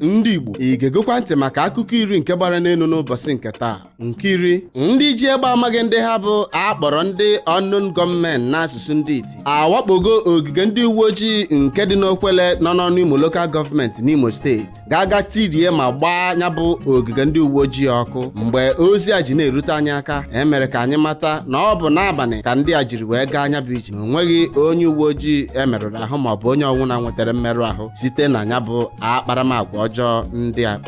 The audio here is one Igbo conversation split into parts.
Ndị Igbo, ị ga-egekwa ntị maka akụkọ 10 nke gbara n'elu n'ụbọchị nke taa. Nke 10, ndị ji egbe amaghị ndị ha bụ akpọrọ ndị unknown gunmen n'asụsụ ndị iti awakpogo ogige ndị uwe ojii nke dị n'Okwele nọ n'ọnụ Imo Local Government n'Imo Steeti, ga-aga tirie ma gbaa ya bụ ogige ndị uwe ojii ọkụ. Mgbe ozi a ji na-erute anyị aka, emere ka anyị mata na ọ bụ n'abalị ka ndị a jiri wee gaa anya bụ ije, na onweghị onye uwe ojii emerụrụ ahụ maọbụ onye ọnwụna nwetara mmerụ ahụ site na ya bụ akparamagwa ọjọọ ndị a.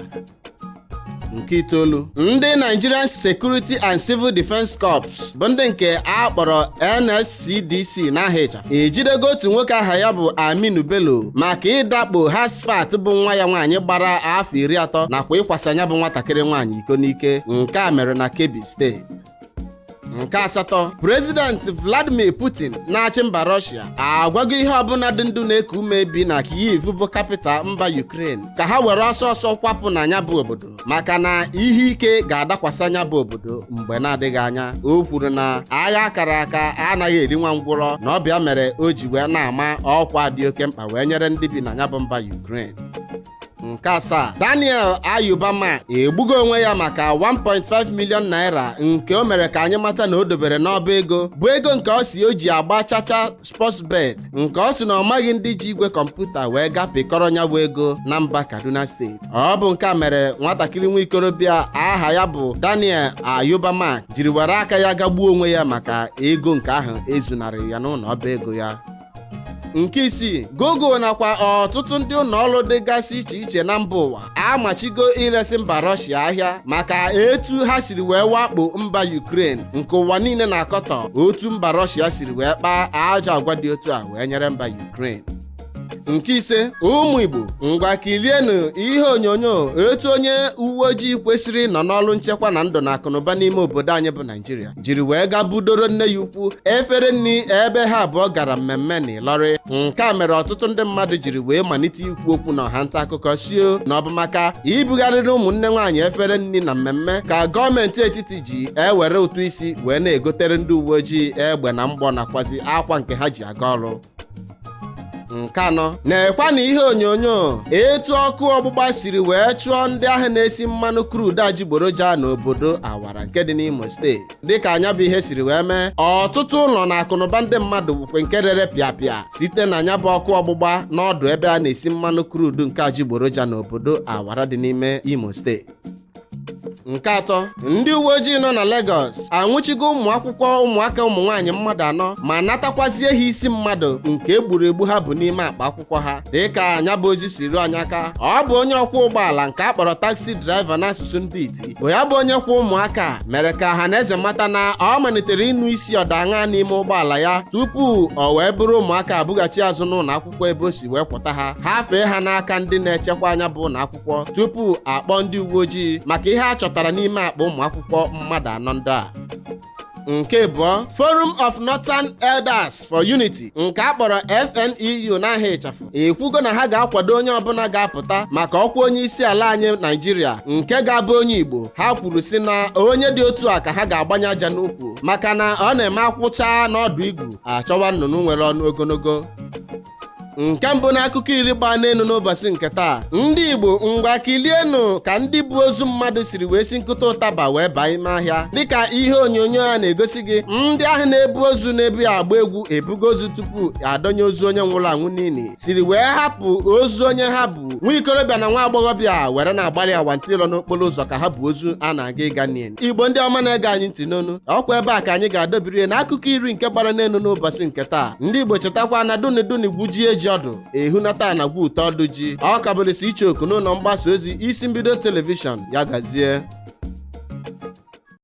Nke 9, ndị Nigerian Security and Civil Defense Corps bụ ndị nke a kpọrọ NSCDC n'aha ịchafụ ejidego otu nwoke aha ya bụ Aminu Bello maka ịdakpo Hasfat bụ nwa ya nwaanyị gbara afọ 30 nakwa ịkwasa ya bụ nwatakịrị nwaanyị iko n'ike. Nke a mere na Kebbi Steeti. Nke 8, President Vladimir Putin na-achị mba Russia agwago ihe ọbụla dị ndụ na-eku ume bi na Kyiv bụ capital mba Ukraine ka ha were ọsọ ọsọ kwapụ na ya bụ obodo, maka na ihe ike ga-adakwasị anya bụ obodo mgbe na-adịghị anya. O kwuru na agha akara aka anaghị eri nwa ngwụrọ, na ọbịa mere o ji wee na-ama ọkwa dị oke mkpa wee nyere ndị bi na ya bụ mba Ukraine. Nke 7, Daniel Ayubama egbugo onwe ya maka 1.5 million naira nke o mere ka anyị mata na o dobere n'ọba ego, bụ ego nke ọ si o ji agba chacha sports bet, nke ọ sị na ọ maghị ndị ji igwe kọmputa wee gaa pịkọrọ ya bụ ego na mba Kaduna Steeti. Ọ bụ nke a mere nwatakịrị nwa ikorobịa aha ya bụ Daniel Ayubama jiri were aka ya gagbuo onwe ya maka ego nke ahụ ezunarị ya n'ụlọ ọba ego ya. Nke 6, Google nakwa ọtụtụ ndị ụlọ ọrụ dịgasị iche iche na mba ụwa amachigo iresi mba Rọshia ahịa maka etu ha siri wee wakpo mba Ukraine, nke ụwa niile na-akọtọ otu mba Rọshia siri wee kpaa ajọ agwa dị otu a wee nyere mba Ukraine. Nke 5, ụmụ Igbo, ngwa kilienụ ihe onyonyo etu onye uwe ojii kwesịrị ịnọ n'ọrụ nchekwa na ndụ na akụnụba n'ime obodo anyị bụ Naijiria jiri wee gaa budoro nne ya ukwu efere nri ebe ha abụọ gara mmemme na Ịlọrị. Nke a mere ọtụtụ ndị mmadụ jiri wee malite ikwu okwu na ọha nta akụkọ sio na ọ bụ maka ibugharịrị ụmụnne nwaanyị efere nri na mmemme ka gọọmenti etiti ji ewere ụtụ isi wee na-egotere ndị uwe ojii egbe na mgbọ nakwazi akwa nke ha ji aga ọrụ. Nke 4, na-ekwa na ihe onyonyo etu ọkụ ọgbụgba siri wee chụọ ndị ahụ na-esi mmanụ crude adịgboroja n'obodo Awara nke dị n'Imo Steeti. Dịka anya bụ ihe siri wee mee, ọtụtụ ụlọ na akụnụba ndị mmadụ bụkwa nke rere pịapịa site na anya bụ ọkụ ọgbụgba n'ọdụ ebe a na-esi mmanụ crude nke adịgboroja n'obodo Awara dị n'ime Imo Steeti. Nke 3, ndị uwe ojii nọ na Lagos anwụchigo ụmụ akwụkwọ ụmụaka ụmụ nwaanyị mmadụ 4 ma natakwazie ha isi mmadụ nke egburu egbu ha bụ n'ime akpa akwụkwọ ha. Dịka anya bụ ozi si ruo anyị aka, ọ bụ onye ọkwọ ụgbọala nke a kpọrọ taxi driver n'asụsụ ndị iti bụ ya bụ onye kwọ ụmụaka mere ka ha na eze mata na ọ malitere ịnụ isi ọdaṅa n'ime ụgbọala ya tupu ọ wee bụrụ ụmụaka abụghachi azụ n'ụlọ akwụkwọ ebe o si wee kwọta ha, ha fee ha n'aka ndị na-echekwa anya bụ ụlọ akwụkwọ tupu akpọ ndị uwe ojii maka ihe a chọtara n'ime akpa ụmụ akwụkwọ mmadụ 4 ndị a. Nke 2, Forum of Northern Elders for Unity nke a kpọrọ FNEU n'aha ịchafụ ekwugo na ha ga-akwado onye ọbụla ga-apụta maka ọkwa onye isi ala anyị Naijiria nke ga-abụ onye Igbo. Ha kwuru sị na onye dị otu a ka ha ga-agbanye aja n'ukwu, maka na ọ na-eme akwụcha n'ọdụ igwu achọwa nnụnụ nwere ọnụ ogologo. Nke 1 n'akụkọ 10 gbaa n'elu n'ụbọchị nke taa, ndị Igbo, ngwa kilienụ ka ndị bụ ozu mmadụ siri wee si nkụta ụtaba wee baa ime ahịa. Dịka ihe onyonyo a na-egosi gị, ndị ahụ na-ebu ozu na-ebu ya agba egwu ebugo ozu tupu adọnye ozu onye nwụrụ anwụ n'ili siri wee hapụ ozu onye ha bụ nwa ikorobịa na nwa agbọghọbịa were na-agbalị awantịlọ n'okporo ụzọ ka ha bụ ozu a na-aga ịga n'ili. Igbo ndị ọma na-ege anyị ntị n'onu, ọkwa ebe a ka anyị ga-adọbiri n'akụkọ 10 nke gbara n'elu n'ụbọchị nke taa. Ndị Igbo, chetakwa na duni duni gwujie ji ọdụ ehunata na gwu ụtọ ọdụ ji. Ọ kabụrịsị iche oku n'ụlọ mgbasa ozi Isi Mbido Television. Ya gazie.